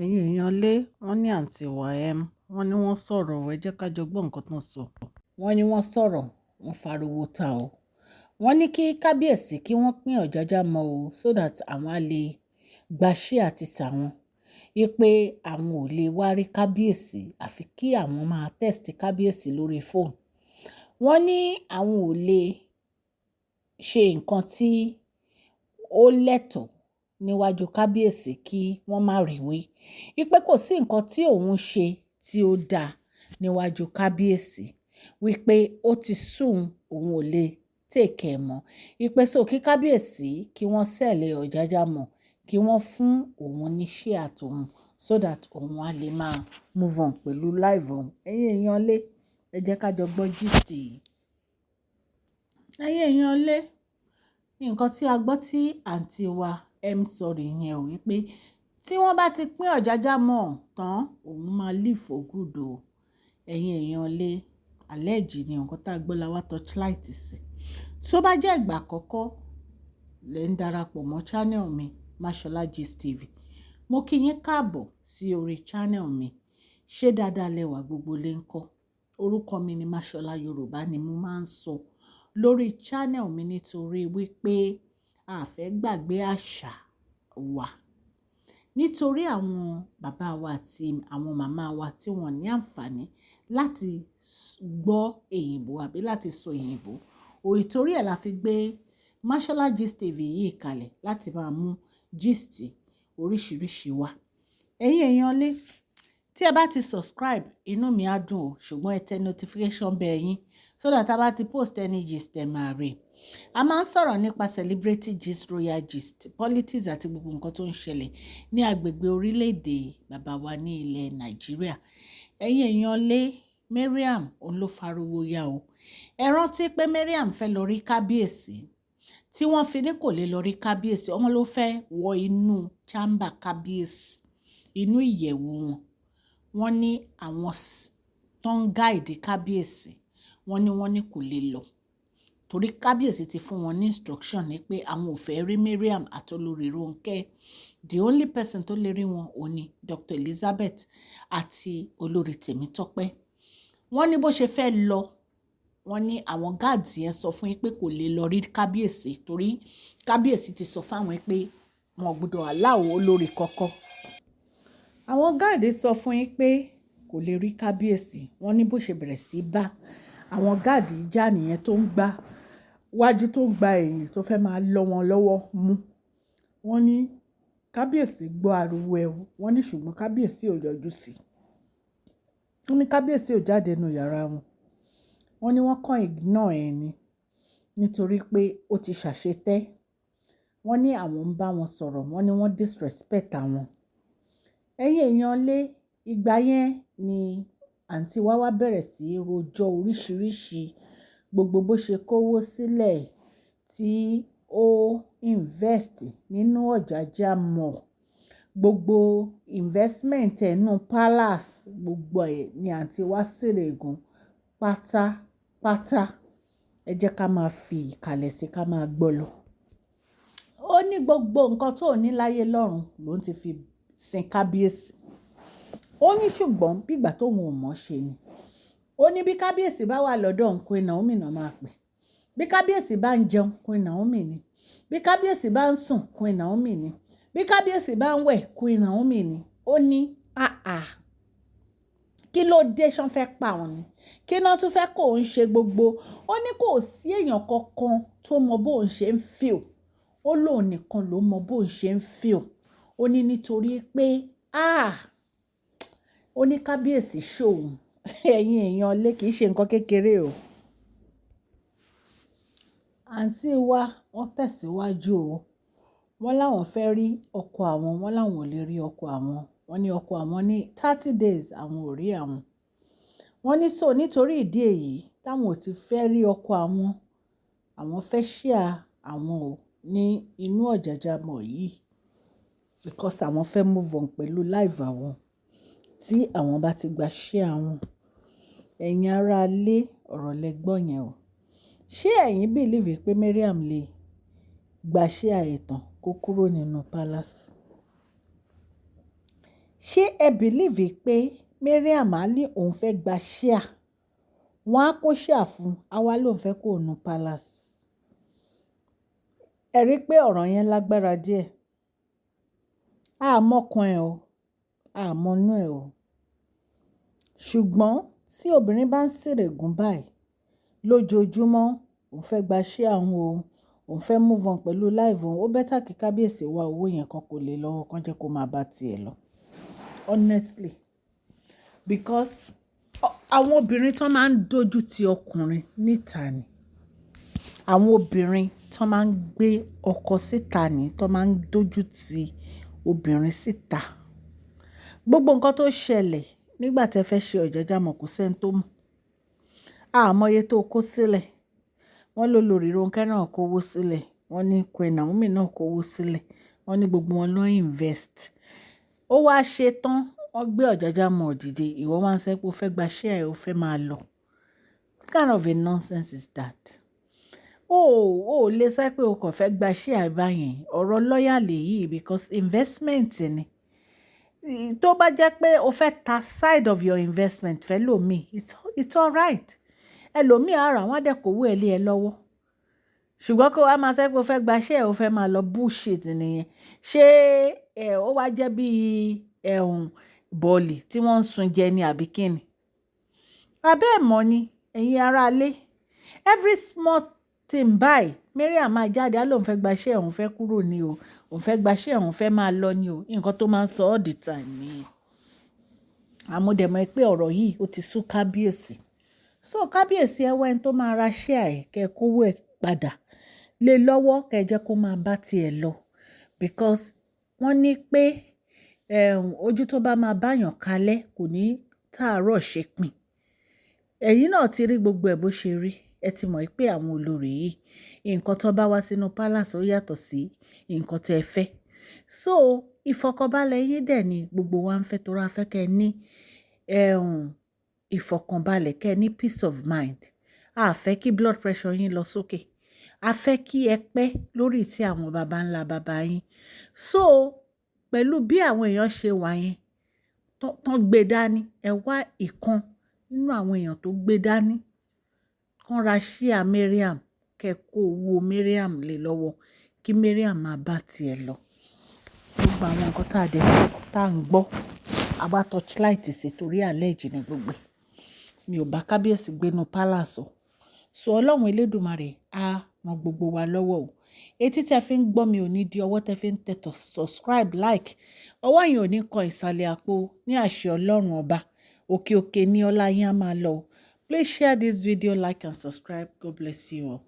Ẹ̀yin èèyàn lé, wọ́n ní àǹtí wa wọ́n ní wọ́n sọ̀rọ̀, ẹ jẹ́ ká jọ gbọ́ nǹkan tó ń sọ. Wọ́n ní wọ́n sọ̀rọ̀, wọ́n fariwo ta o. Wọ́n ní kí kábíyèsí kí wọ́n pín Ọ̀jájá mọ́ o, so that àwọn á lè gba share ti tàwọn. Wípé àwọn ò lè wá rí kábíyèsí àfi kí àwọn máa text kábíyèsí lórí fóònù. Wọ́n ní àwọn ò lè ṣe nǹkan tí ó lẹ́tọ̀ọ́ níwájú kábíyèsí kí wọ́n má rí wí. Wípé kò sí nǹkan tí òun ṣe tí ó da níwájú kábíyèsí. Wípé ó ti sú òun, òun ò lè take ẹ̀ mọ́. Wípé so kí kábíyèsí kí wọ́n sell Ọ̀jájá mọ́, kí wọ́n fún òun ní share tòun so that òun á lè máa move on pẹ̀lú life òun. Ẹ̀yin èèyàn lé, ẹ jẹ́ ká jọ gbọ́ gist yìí. Ẹ̀yin èèyàn lé, nǹkan tí a gbọ́ tí àǹtí wa M sọ̀rọ̀ yẹn ò wípé tí wọ́n bá ti pín Ọ̀jájá mọ́ tán, òun máa leave for good o. Ẹ̀yin èèyàn lé, allege ni nǹkan tá a gbọ́ la wá torchlight sí. Tó bá jẹ́ ìgbà àkọ́kọ́ lẹ ń darapọ̀ mọ́ channel mi, Mashola Gist TV, mo kí yín káàbọ̀ sí orí channel mi. Ṣé dáadáa lẹ́wà gbogbo lè ń kọ́? Orúkọ mi ni Mashola. Yorùbá ni mo máa ń sọ lórí channel mi nítorí wípé a fẹ́ gbàgbé àṣà wa. Nítorí àwọn bàbá wa àti àwọn màmá wa tí wọ́n ní àǹfààní láti gbọ́ èyìnbó àbí láti sọ òyìnbó. Ìtorí ẹ̀ la fi gbé Mashola Gist TV yìí kalẹ̀ láti máa mú gist oríṣiríṣi wá. Ẹ̀yin èèyàn lé, tí ẹ bá ti subscribe, inú mi á dùn o, ṣùgbọ́n ẹ tẹ notification bell yín so that a bá ti post any gist, ẹ máa rí. A máa ń sọ̀rọ̀ nípa celebrity gist, royal gist, politics àti gbogbo nǹkan tó ń ṣẹlẹ̀ ní agbègbè orílẹ̀-èdè bàbá wa ní ilẹ̀ Nàìjíríà. Ẹ̀yin èèyàn lé, Mariam òun ló fariwo ya o. Ẹ rántí pé Mariam fẹ́ lọ rí kábíyèsí tí wọ́n fi ní kò lè lọ rí kábíyèsí. Ọmọ ló fẹ́ wọ inú chamber kábíyèsí, inú ìyẹ̀wù wọn. Wọ́n ní àwọn tó ń guide kábíyèsí, wọ́n ní kò lè lọ torí kábíyèsí ti fún wọn ní instruction ní pé àwọn ò fẹ́ rí Mariam àti olórí Rónkẹ́. The only person tó lè rí wọn ò ní Dr. Elizabeth àti olórí Tèmítọ́pẹ́. Wọ́n ní bó ṣe fẹ́ lọ, wọ́n ní àwọn guards yẹn sọ fún yín pé kò lè lọ rí kábíyèsí torí kábíyèsí ti sọ fáwọn pé wọn gbọ́dọ̀ allow olórí kọ́kọ́. Àwọn guard sọ fún yín pé kò lè rí kábíyèsí. Wọ́n ní bó ṣe bẹ̀rẹ̀ sí bá àwọn guard jà nìyẹn, tó ń gbá wájú, tó ń gba ẹ̀yìn, tó fẹ́ máa lọ́ wọn lọ́wọ́ mú. Wọ́n ní kábíyèsí gbọ́ ariwo ẹ̀. Wọ́n ní ṣùgbọ́n kábíyèsí ò yọjú sí i. Wọ́n ní kábíyèsí ò jáde nínú yàrá wọn. Wọ́n ní wọ́n kàn ignore ẹ̀ ni nítorí pé ó ti ṣàṣetẹ́. Wọ́n ní àwọn ń bá wọn sọ̀rọ̀, wọ́n ní wọ́n disrespect àwọn. Ẹ̀yin èèyàn lé, ìgbà yẹn ni àǹtí wa wá bẹ̀rẹ̀ sí í rojọ́ oríṣiríṣi, gbogbo bó ṣe kówó sílẹ̀ tí ó invest nínú Ọ̀jájá Mall, gbogbo investment ẹ̀ nínú palace, gbogbo ẹ̀ ni àǹtí wa ṣèrègùn pátápátá. Ẹ jẹ́ ká máa fi ìkàlẹ̀ sí ká máa gbọ́ lọ. Ó ní gbogbo nǹkan tó ní láyé lọ́run ló ń ti fi sin kábíyèsí. Ó ní ṣùgbọ́n bí ìgbà tóun ò mọ̀ ṣe ni. Ó ní bí kábíyèsí bá wà lọ́dọ̀ òun, Queen Naomi náà máa pè. Bí kábíyèsí bá ń jẹun, Queen Naomi ni. Bí kábíyèsí bá ń sùn, Queen Naomi ni. Bí kábíyèsí bá ń wẹ̀, Queen Naomi ni. Ó ní àà, kí ló dé? Ṣán fẹ́ pa òun ni? Kí náà tún fẹ́ kó ń ṣe gbogbo? Ó ní kò sí èèyàn kankan tó mọ bóun ṣe ń feel. Ó lóun nìkan ló mọ bóun ṣe ń feel. Ó ní nítorí pé, ah, ó ní kábíyèsí ṣòun. Ẹ̀yin èèyàn lé, kì í ṣe nǹkan kékeré o. Àǹtí wa wọ́n tẹ̀síwájú o. Wọ́n láwọn fẹ́ rí ọkọ àwọn, wọ́n láwọn ò lè rí ọkọ àwọn. Wọ́n ní ọkọ àwọn ní 30 days àwọn ò rí àwọn. Wọ́n ní so nítorí ìdí èyí táwọn ò ti fẹ́ rí ọkọ àwọn, àwọn fẹ́ share àwọn ò ní inú Ọ̀jájá Mall yìí because àwọn fẹ́ move on pẹ̀lú life àwọn tí àwọn bá ti gba share àwọn. Ẹ̀yin ará ilé, ọ̀rọ̀ lẹ gbọ́ yẹn o. Ṣé ẹ̀yin believe pé Mariam lè gba share ẹ̀ tán kó kúrò nínú palace? Ṣé ẹ believe pé Mariam á ní òun fẹ́ gba share? Wọ́n á kó share fún un, á wá lóun fẹ́ kúrò nínú palace. Ẹ rí i pé ọ̀rọ̀ yẹn lágbára díẹ̀. A mọ̀ ọkàn ẹ̀ o, a mọ̀ inú ẹ̀ o. Ṣùgbọ́n tí obìnrin bá ń sèrègùn báyìí lójoojúmọ́, òun fẹ́ gba share òun o, òun fẹ́ move on pẹ̀lú life òun, ó better kí kábíyèsí wá owó yẹn kan kò lè lọ́wọ́ kan jẹ́ kó máa bá tiẹ̀ lọ. Honestly, because àwọn obìnrin tó máa ń dojú ti ọkùnrin níta ni. Àwọn obìnrin tó máa ń gbé ọkọ síta ni, tó máa ń dojú ti obìnrin síta. Gbogbo nǹkan tó ṣẹlẹ̀ nígbà tí ẹ fẹ́ ṣe Ọ̀jájá mọ̀, kò sí ẹni tó mọ̀. A mọ iye tó kó sílẹ̀. Wọ́n ló lórí Ronke náà kó owó sílẹ̀. Wọ́n ní Queen Naomi náà kó owó sílẹ̀. Wọ́n ní gbogbo wọn ló invest. Ó wá ṣe tán, wọ́n gbé Ọ̀jájá mọ̀ dìde. Ìwọ wá ń sọ pé o fẹ́ gba share ẹ, o fẹ́ máa lọ. What kind of a nonsense is that? O ò lè sọ pé o kàn fẹ́ gba share báyẹn. Ọ̀rọ̀ lawyer lèyí because investment ni. Tó bá jẹ́ pé o fẹ́ ta side of your investment fẹ́ lòmíì, it's alright. Ẹlòmíì á rà, wọ́n á dẹ̀ kó owó ẹ lé ẹ lọ́wọ́. Ṣùgbọ́n kó wá máa sọ pé o fẹ́ gba share, o fẹ́ máa lọ, bullshit nìyẹn. Ṣé ẹ ó wá jẹ́ bí ẹ̀hún bọ̀ọ̀lì tí wọ́n ń sun jẹ ni àbí kíni? Abẹ́ ẹ̀ mọ̀ ni, ẹ̀yin ará ilé. Every small thing báyìí, Mariam máa jáde, á lóun fẹ́ gba share, òun fẹ́ kúrò ní o. Òun fẹ́ gba share, òun fẹ́ máa lọ ní o. Nǹkan tó máa ń sọ all the time nìyẹn. Àmọ́ dẹ̀ mọ̀ pé ọ̀rọ̀ yìí ó ti sú kábíyèsí. So kábíyèsí, ẹ wá ẹni tó máa ra share ẹ̀, kẹ́ kówó ẹ̀ padà lé lọ́wọ́, kẹ́ jẹ́ kó máa bá tiẹ̀ lọ. Because wọ́n ní pé ojú tó bá máa bá èèyàn kalẹ̀ kò ní tàárọ̀ ṣe pin. Ẹ̀yin náà ti rí gbogbo ẹ̀ bó ṣe rí. Ẹ ti mọ̀ pé àwọn olórí yìí, nǹkan tó bá wá sínú palace ó yàtọ̀ sí nǹkan tí ẹ fẹ́. So ìfọ̀kànbalẹ̀ yín dẹ̀ ni gbogbo wa ń fẹ́, torí a fẹ́ kẹ́ ní ìfọ̀kànbalẹ̀, kẹ́ ní peace of mind. A fẹ́ kí blood pressure yín lọ sókè. A fẹ́ kí ẹ pẹ́ lórí ìtẹ́ àwọn baba ńlá baba yín. So pẹ̀lú bí àwọn èèyàn ṣe wà yẹn, tán gbé dání, ẹ wá ìkan nínú àwọn èèyàn tó gbé dání, kán ra share Mariam, kẹ́ kó owó Mariam lé lọ́wọ́, kí Mariam máa bá tiẹ̀ lọ. Gbogbo àwọn nǹkan tá a dẹ̀ tá ń gbọ́, a bá torchlight sí torí allege ní gbogbo ẹ̀. Mi ò bá kábíyèsí gbé inú palace o. So Ọlọ́run Elédùmarè á ran gbogbo wa lọ́wọ́ o. Etí tí ẹ fi ń gbọ́ mi ò ní di, ọwọ́ tí ẹ fi ń tẹ subscribe, like. Ọwọ́ yẹn ò ní kan ìsàlẹ̀ àpò ní àṣẹ Ọlọ́run ọba. Òkè òkè ní ọlá yín á máa lọ. Please share this video, like and subscribe. God bless you all.